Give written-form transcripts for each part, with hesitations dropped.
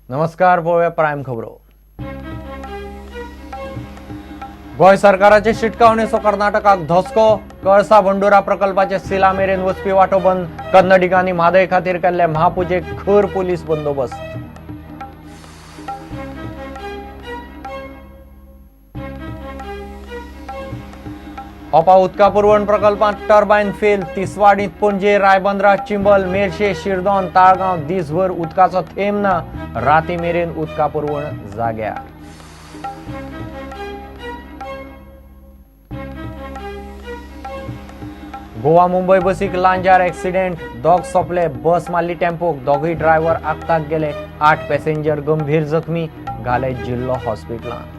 नमस्कार, पळोवया प्रायम खबरो. गोंय सरकाराचे शिटकावणेचो कर्नाटकाक धसको. कळसा भंडुरा प्रकल्पाचे सिला मेरेन वचपी वाटो बंद. कन्नडिगांनी म्हादय खातीर केल्ले महापुजेक खर पोलीस बंदोबस्त. ओपा उदका पुरवण प्रकल्पांत टर्बायन फेल. तिसवाडीत पणजे, रायबंद्रा, चिंबल, मेरशे, शिरदोन, ताळगांव दीसभर उदकाचो थेंब ना. राती मेरेन उदका पुरवण जाग्यार. गोवा मुंबय बसीक लांजार एक्सिडेंट. दोग सोंपले. बस मारली टेम्पोक. दोगूय ड्रायव्हर आगताक गेले. 8 पॅसेंजर गंभीर जखमी. घाले जिल्लो हॉस्पिटलांत.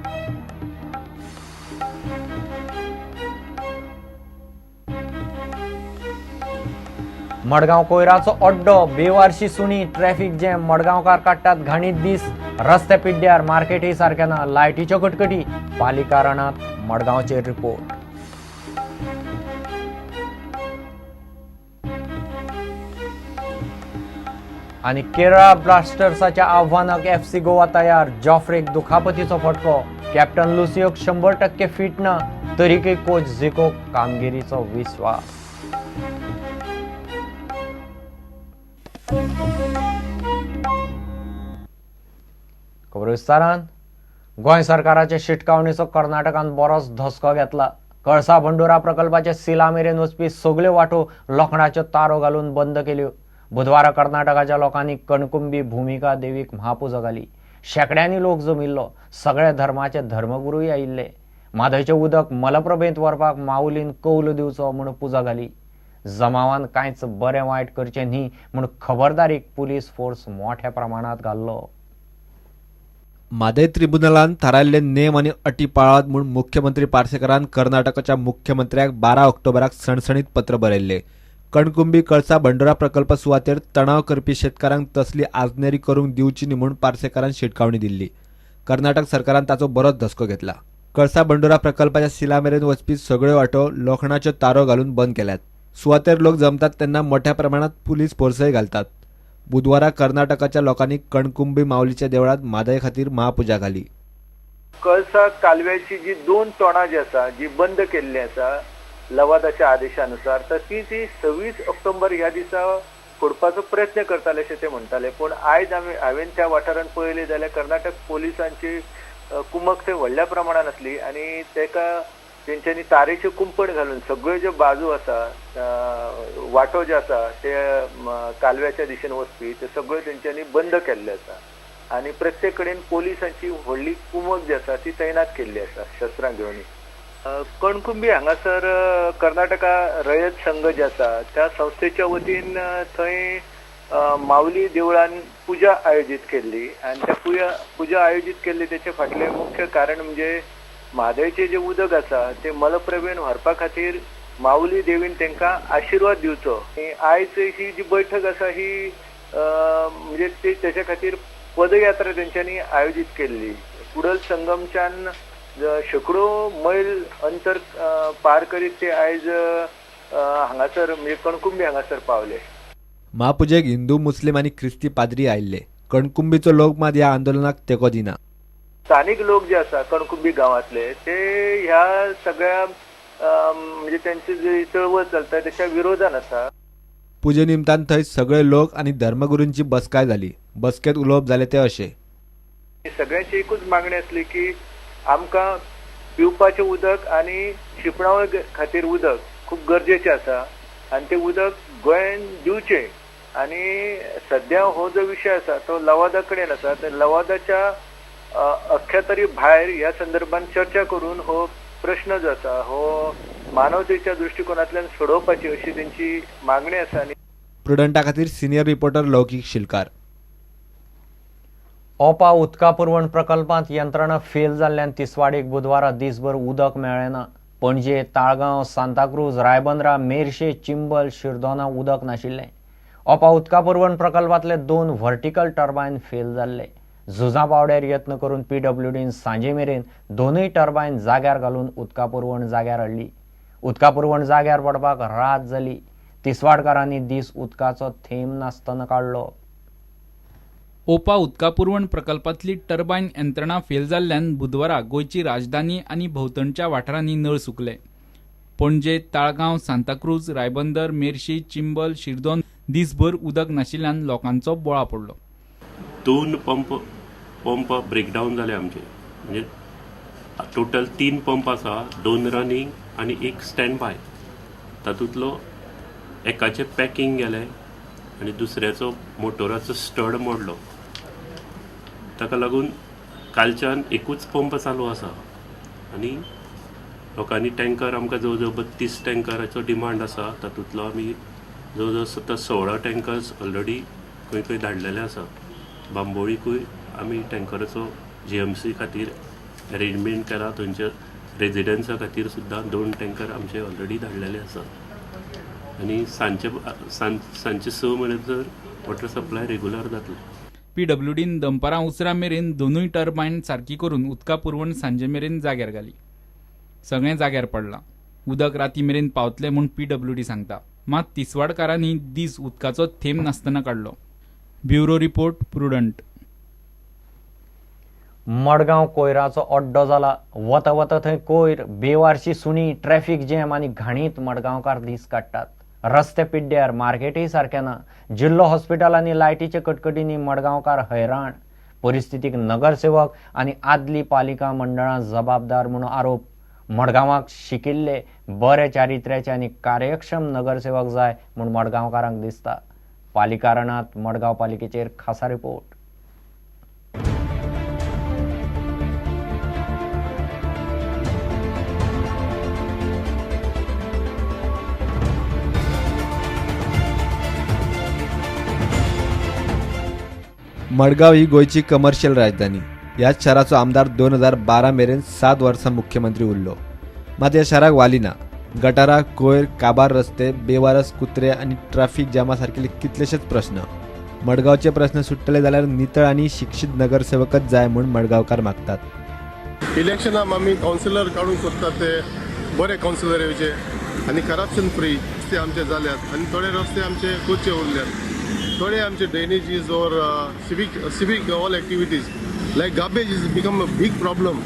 मडगांव कोयराचो अड्डो, बेवारशी सुणी, ट्रॅफिक जॅम. मडगांवकार काडटात घाणीत दीस. रस्ते पिड्ड्यार, मार्केटय सारकें ना, लायटीच्यो कटकटी. पालिका रणांत. मडगांवचेर रिपोर्ट. आनी केरळा ब्लास्टर्साच्या आव्हानाक FC Goa तयार. जॉफ्रेक दुखापतीचो फटको. कॅप्टन लुसियोक 100% फिट ना, तरीकय कोच झिकोक कामगिरीचो विस्वास. खबर विस्तारान. गोंय सरकाराचे शिटकावणेचो कर्नाटकान बरोच धसको घेतला. कळसा भंडुरा प्रकल्पाचे सिला मेरेन वचपी सगल्यो वाटो लोखणाच्यो तारो घालून बंद केल्यो. बुधवारा कर्नाटकाच्या लोकांनी कणकुंबी भुमिका देवीक महापुजा घाली. शेंकड्यांनी लोक जमिल्लो. सगळे धर्माचे धर्मगुरूय आयिल्ले. म्हादयचें उदक मलप्रभेंत व्हरपाक माऊलीन कौल दिवचो म्हूण पुजा घाली. जमावान कांयच बरें वायट करचें न्ही म्हूण खबरदारीक पुलीस फोर्स मोठ्या प्रमाणांत घाल्लो. म्हादय ट्रिब्युनलान थारायल्ले नेम आनी अटी पाळात म्हूण मुख्यमंत्री पार्सेकारान कर्नाटकाच्या मुख्यमंत्र्याक 12 ऑक्टोबराक सणसणीत पत्र बरयल्ले. कणकुंबी कळसा भंडुरा प्रकल्प सुवातेर तणाव करपी शेतकारांक तसली आजनेरी करूंक दिवची न्ही म्हूण पार्सेकारान शिटकावणी दिल्ली. कर्नाटक सरकारान ताचो बरोच धसको घेतला. कळसा भंडुरा प्रकल्पाच्या सिला मेरेन वचपी सगळ्यो वाटो लोखणाच्यो तारो घालून बंद केल्यात. सुवातेर लोक जमतात तेन्ना मोठ्या प्रमाणात पुलीस फोर्सय घालतात. बुधवारा कर्नाटकाच्या लोकांनी कणकुंबी माऊलीच्या देवळात म्हादय खातीर महापुजा घाली. कळसा कालव्याची जी 2 तोंडां जी आसा, जी बंद केल्ली आसा लवादाच्या आदेशानुसार, तर ती ती 26 ऑक्टोबर ह्या दिसा फोडपाचो प्रयत्न करताले अशें ते म्हणटाले. पूण आयज हांवें त्या वाठारांत पळयलें जाल्यार कर्नाटक पोलिसांची कुमक थंय व्हडल्या प्रमाणान आसली आनी ताका तेंच्यांनी तारेचें कुंपण घालून सगळ्यो ज्यो बाजू आसा, वाटो ज्यो आसा ते कालव्याच्या दिशेन वचपी ते सगळ्यो तेंच्यांनी बंद केल्ले आसा आनी प्रत्येक कडेन पोलिसांची व्हडली कुमक जी आसा ती तैनात केल्ली आसा शस्त्रां घेवन. कणकुंबी हांगासर कर्नाटका रयत संघ जे आसा त्या संस्थेच्या वतीन थंय माऊली देवळान पुजा आयोजीत केल्ली आनी त्या पुजा आयोजीत केल्ली तेचे फाटलें मुख्य कारण म्हणजे म्हादयचें जें उदक आसा तें मलप्रभेन व्हरपा खातीर माऊली देवीन तांकां आशिर्वाद दिवचो. आयज ही जी बैठक आसा ही म्हणजे ते तेच्या खातीर पदयात्रा तेंच्यांनी आयोजीत केल्ली. कुडल संगमच्यान शेकडो मैल अंतर पार करीत ते आयज हांगासर म्हणजे कणकुंबी हांगासर पावले. महापुजेक हिंदू, मुस्लीम आनी क्रिस्ती पाद्री आयिल्ले. कणकुंबीचो लोक मात ह्या आंदोलनाक तेंको दिना. स्थानीक लोक जे आसा कणकुंबी गांवांतले ते ह्या सगळ्या म्हणजे त्यांची जी चळवळ चलता त्याच्या विरोधान आसा. पुजे निमतान थंय सगळे लोक आनी धर्मगुरूंची बसकाय जाली. बसकेत उलोवप जालें ते अशें. सगळ्यांची एकूच मागणी आसली की आमकां पिवपाचें उदक आनी शिंपणावळ खातीर उदक खूब गरजेचें आसा आनी तें उदक गोंयान दिवचें. आनी सद्या हो जो विशय आसा तो लवादा कडेन आसा. तर लवादाच्या अख्ख्या तरी भायर ह्या संदर्भात चर्चा करून हो प्रश्न जो आसा हो मानवतेच्या दृश्टिकोनांतल्यान सोडोवपाची अशी तेंची मागणी आसा. आनी प्रुडंटा खातीर सिनियर रिपोर्टर लौकीक शिलकार. ओपा उदका पुरवण प्रकल्पांत यंत्रणा फेल जाल्ल्यान तिसवाडीक बुधवारा दीसभर उदक मेळ्ळें ना. पणजे, ताळगांव, सांताक्रूज, रायबंद्रा, मेरशे, चिंबल, शिरदोना उदक नाशिल्लें. ओपा उदका पुरवण प्रकल्पांतले 2 व्हर्टिकल टर्बायन फेल जाल्ले. झुजा पावड्यार यत्न करून PWDन सांजे मेरेन 2 टर्बायन जाग्यार घालून उदका पुरवण जाग्यार हाडली. उदका पुरवण जाग्यार पडपाक रात जाली. तिसवाडकारांनी दीस उदकाचो थेंब नासतना काडलो. ओपा उदका पुरवण प्रकल्पांतली टर्बायन यंत्रणा फेल जाल्ल्यान बुधवारा गोंयची राजधानी आनी भोंवतणच्या वाठारांनी नळ सुकले. पणजे, ताळगांव, सांताक्रूज, रायबंदर, मेर्शी, चिंबल, शिरदोन दिसभर उदक नाशिल्ल्यान लोकांचो बोळा पडलो. 2 पंप ब्रेकडावन जाले आमचे, म्हणजे टोटल 3 पंप आसा, 2 रनिंग आनी 1 स्टँड बाय. तातूंतलो एकाचें पॅकिंग गेलें आनी दुसऱ्याचो मोटोराचो स्टड मोडलो. ताका लागून कालच्यान एकूच पंप चालू आसा आनी लोकांनी टँकर आमकां जवळ जवळ 32 टँकराचो डिमांड आसा. तातूंतलो आमी जवळ जवळ 16 टँकर्स ऑलरेडी खंय खंय धाडलेले आसा. बांबोळीकूय आमी टँकराचो GMC खातीर अरेंजमेंट केला. थंयच्या रेजिडन्सा खातीर सुद्दां 2 टँकर आमचे ऑलरेडी धाडलेले आसा आनी सांजचे 6 म्हणसर वॉटर सप्लाय रेगुलर जातलो. PWDन दनपारां उसरां मेरेन दोनूय टर्बायन सारकी करून उदका पुरवण सांजे मेरेन जाग्यार घाली. सगळें जाग्यार पडलां. उदक राती मेरेन पावतलें म्हूण PWD सांगता. मात तिसवाडकारांनी दीस उदकाचो थेंब नासतना काडलो. Bureau report, Prudent. Madgaon कोयराचो अड्डो जाला. वता वता थंय कोयर, बेवारशी सुणी, ट्रॅफिक जॅम आनी घाणीत मडगांवकार दीस काडटात. रस्ते पिड्ड्यार, मार्केटय सारकें ना. जिल्लो हॉस्पिटल आनी लायटीचे कटकटींनी मडगांवकार हैराण. परिस्थितीक नगरसेवक आनी आदली पालिका मंडळां जबाबदार म्हणून आरोप. मडगांवाक शिकिल्ले, बरे चारित्र्याचे आनी कार्यक्षम नगरसेवक जाय म्हूण मडगांवकारांक दिसता. पालिका रणांत मडगांव पालिकेचेर खासा रिपोर्ट. मडगांव ही गोंयची कमर्शियल राजधानी. ह्याच शाराचो आमदार 2012 मेरेन 7 वर्सां मुख्यमंत्री उरलो. मात ह्या शाराक वाली ना. गटारां, कोयर, काबार रस्ते, बेवारस कुत्रे आनी ट्रॅफिक जामा सारकेले कितलेशेच प्रश्न. मडगांवचे प्रश्न सुट्टले जाल्यार नितळ आनी शिक्षीत नगरसेवकच जाय म्हूण मडगांवकार मागतात. इलेक्शनाक आमी कावन्सिलर काडूंक सोदतात, ते बरे कावन्सिलर येवचे आनी करप्शन फ्री रस्ते आमचे जाल्यात आनी थोडे रस्ते आमचे करचे उरल्यात. थोडे आमचे drainages or civic all activities like garbage is become a big problem.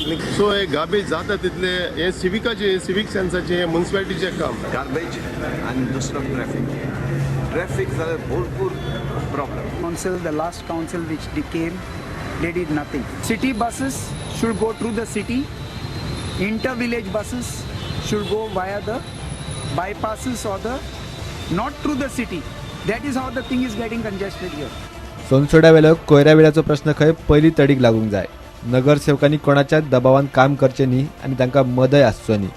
आनी सो हे गार्बेज जाता तितले हे सिविकाचे, सिवीक सेन्साचे, हे मुन्सिपालिटीचें काम. गार्बेज आनी दुसरो ट्रॅफिक, ट्रॅफिक जाल्यार भरपूर problem. Council, the last council which came, they did nothing. City buses should go through the city. Inter-village buses should go via the bypasses or the not through the city. That is how the thing is getting congested here. सोनसोड्या वेलो कोयरा वेळाचो प्रश्न खंय पयली तडीक लागूंक जाय. नगरसेवकांनी कोणाच्याच दबावान काम करचें न्ही आनी तांकां मदय आसचो न्ही.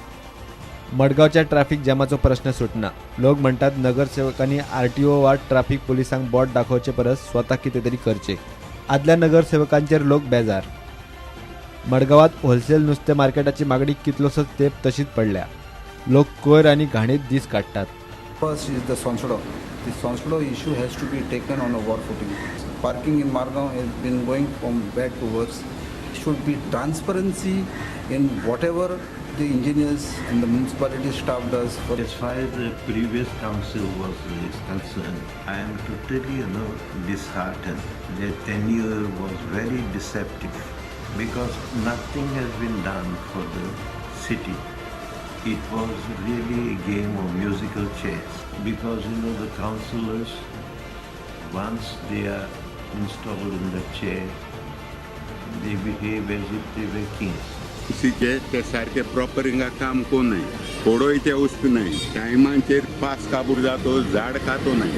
मडगांवच्या ट्रॅफिक जॅमाचो प्रश्न सुटना. लोक म्हणटात नगरसेवकांनी RTO वा ट्रॅफिक पुलिसांक बोट दाखोवचे परस स्वता कितें तरी करचें. आदल्या नगरसेवकांचेर लोक बेजार. मडगांवांत होलसेल नुस्तें मार्केटाची मागणी कितलोसोच तेंप तशीच पडल्या. लोक कोयर आनी घाणीत दीस काडटात. First is the Sonsodo. The Sonsodo issue has to be taken on a war footing. Parking in Margao has been going from bad to worse. Should be transparency in whatever the engineers and the municipality staff does. As far as the previous council is concerned, I am totally disheartened. Their tenure was very deceptive because nothing has been done for the city. It was really a game of musical chairs because the councillors, once they are installed in the chair, they behave as if they were kings. सीचे ते सारके proper हिंगा काम कोन्नाय, थोडोय ते वस्तू नाय, टायमाचेर pass काबूर जातो, झाड खातो नाय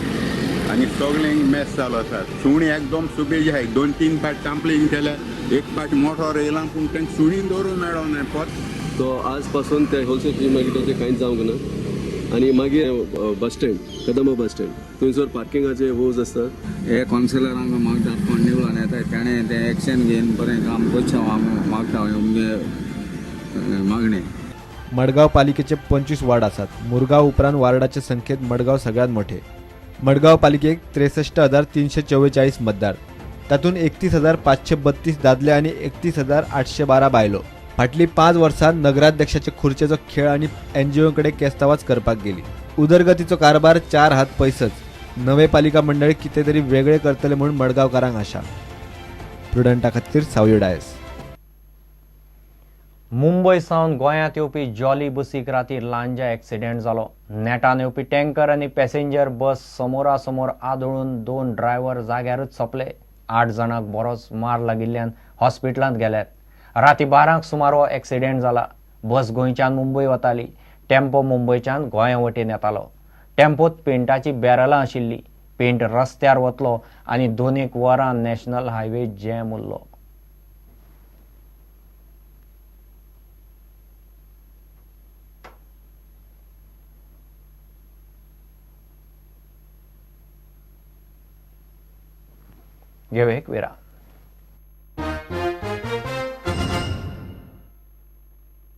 आनी सगळें मेस जालो आसा. सुणी एकदम सुबेज आहाय, 2-3 फाट कंप्लेन केल्या, एक फाट मोटोर येयला पूण तांकां सुणी दवरूंक मेळोना. तो आज पासून ते होलसेल फिश मार्केटाचें कांयच जावंक ना. आनी मागीर bus stand, Kadamba bus stand, थंयसर पार्किंगाचे वोज आसता. हे कावन्सिलरांक मागतात कोण निवडून येता ताणें तें एक्शन घेवन बरें काम करचें आमी मागता आमगे मागणें. मडगांव पालिकेचे 25 वार्ड आसात. मुरगांव उपरांत वार्डाचे संख्येत मडगांव सगळ्यांत मोठे. मडगांव पालिकेक 63,344 मतदार, तातूंत 31,532 दादले आनी 31,812 बायलो. फाटलीं 5 वर्सां नगराध्यक्षाचे खुर्चेचो खेळ आनी NGO कडेन केस्तावाच करपाक गेली. उदरगतीचो कारभार 4 हात पयसच. नवे पालिका मंडळ कितें तरी वेगळें करतले म्हूण मडगांवकारांक आशा. प्रुडंटा खातीर सावयो डायस. मुंबय सावन गोंयांत येवपी जॉली बसीक राती लांजा एक्सिडेंट जालो. नेटान येवपी टँकर आनी पॅसेंजर बस समोरासमोर आदळून 2 ड्रायव्हर जाग्यारूच सोंपले. 8 जाणांक बरोच मार लागिल्ल्यान हॉस्पिटलांत गेल्यात. राती 12 सुमार हो एक्सिडेंट जाला. बस गोंयच्यान मुंबय वताली. टेम्पो मुंबयच्यान गोंया वटेन येतालो. टेम्पोत पेंटाची बॅरलां आशिल्ली. पेंट रस्त्यार वतलो आनी 2-1 वरां नॅशनल हायवे जॅम उरलो. घेवया एक विराम.